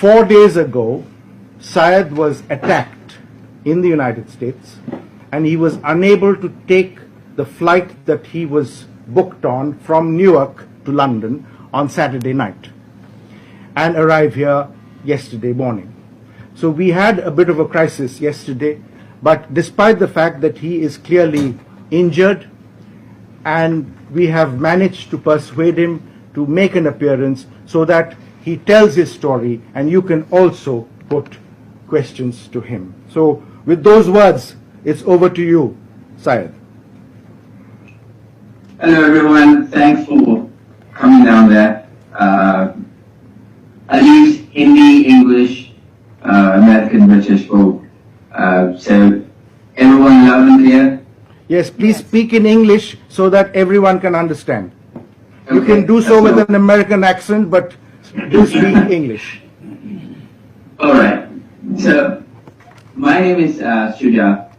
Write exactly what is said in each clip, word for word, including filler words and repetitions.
Four days ago, Syed was attacked in the United States, and he was unable to take the flight that he was booked on from Newark to London on Saturday night and arrive here yesterday morning. So we had a bit of a crisis yesterday, but despite the fact that he is clearly injured, and we have managed to persuade him to make an appearance so that he tells his story and you can also put questions to him. So, with those words, it's over to you, Syed. Hello, everyone. Thanks for coming down there. Uh, I use Hindi, English, uh, American, British, both. Uh, so, everyone loud and clear? Yes, please speak in English so that everyone can understand. You Okay, can do so with so- an American accent, but do speak English. All right. So, my name is uh, Shuja.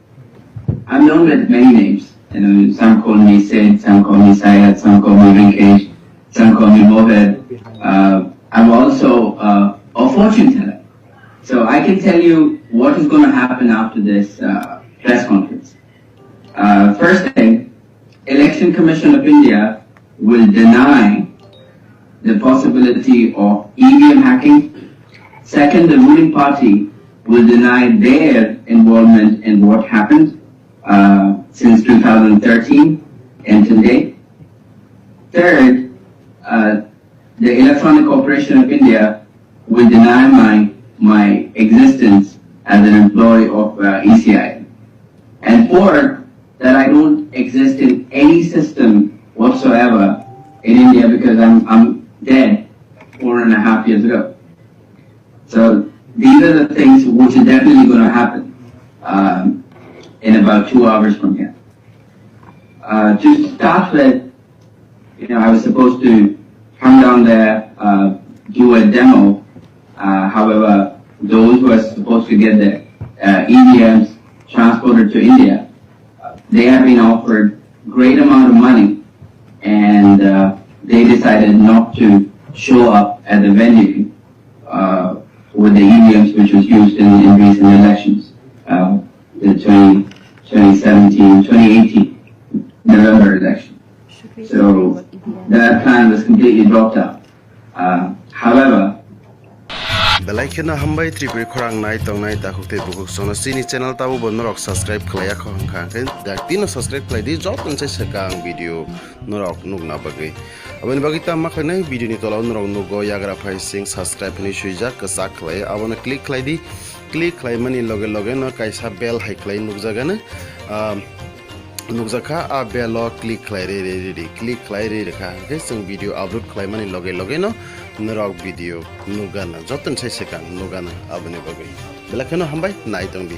I'm known with many names. You know, some call me Sid, some call me Syed, some call me Rinkesh, some call me Mohit. Uh, I'm also uh, a fortune teller. So I can tell you what is going to happen after this uh, press conference. Uh, first thing, Election Commission of India will deny the possibility of E V M hacking. Second, the ruling party will deny their involvement in what happened uh, since two thousand thirteen and today. Third, uh, the Electronic Corporation of India will deny my, my existence as an employee of uh, E C I. And fourth, that I don't exist in any system whatsoever in India because I'm, I'm dead four and a half years ago. So these are the things which are definitely going to happen um, in about two hours from here. Uh, to start with, you know, I was supposed to come down there, uh, do a demo. Uh, however, those who are supposed to get the uh, E V Ms transported to India, uh, they have been offered great amount of money, and uh, they decided not to show up at the venue uh, with the E V Ms which was used in, in recent elections, uh, the twenty, twenty seventeen, twenty eighteen November election. So that plan was completely dropped out. Uh, however, Belai kheno hambai Tripuri khorang nai tongnai takhuk tei bukhuk sono chini channel tabo bo norok subscribe khlaiya kho hwnkha hwnkhe dak tino subscribe khlai di joto se swkang video norok nukna bagwi. Aboni bagwi tamo khlainai video ni tola o norok nugo yagra phai sing subscribe hinwi swijak kwchak khlai abono click khlai di. Click khlaimani loge loge no kaisa bell hai khlai nukjagano. Ah, nukjakha a bell o click khlai ri ri ri ri click khlai ri rikha hwnkhe chwng video upload khlaimani loge loge no norok video nukgana joto ni sai swkang nukgana aboni bagwi belai kheno hambai nai tongdi.